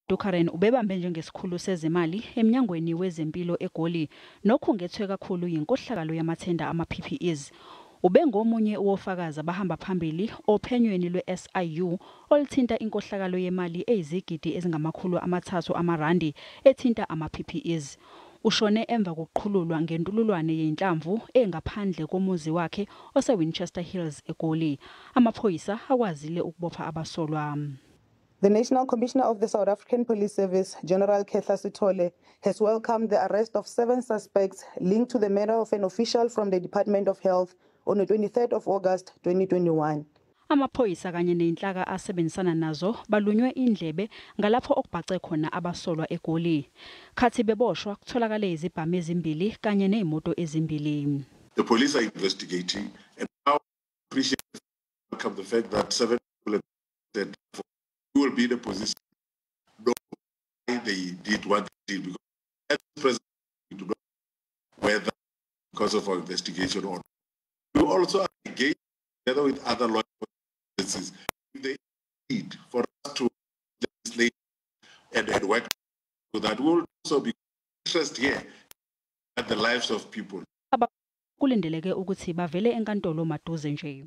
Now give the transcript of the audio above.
Dukharan ubebambe njengesikhulu sezemali emnyangweni wezempilo eGoli nokhungethwe kakhulu yinkohlakalo yamathenda ama-PPEs. Ubengomunye wofakazi abahamba phambili ophenyweni lwe-SIU oluthinta inkohlakalo yemali eyizigidi ezingama-300 amarandi ethinta ama-PPEs. Ushone emva kokuqhululwa ngentululwane yeyinhlamvu engaphandle komuzi wakhe ose-Winchester Hills eGoli. Amaphoyisa akwazile ukubopha abasolwa. The National Commissioner of the South African Police Service, General Khehla Sitole, has welcomed the arrest of 7 suspects linked to the murder of an official from the Department of Health on the 23rd of August 2021. Amaphoyisa kanye nezinhlaka asebenzisana nazo balunywe indlebe ngalapho okubhace khona abasolwa eGoli. Khathi beboshwa kutholakale izibhamu ezimbili kanye nezimoto ezimbili. The police are investigating and now appreciate the fact that 7 people said we will be in a position to know why they did what they did, because at present we do not know whether because of our investigation or not. We also engage together with other law agencies if they need for us to legislate and work so that we will also be interested here at the lives of people. Kulindeleke ukuthi bavele enkantolo maduze nje.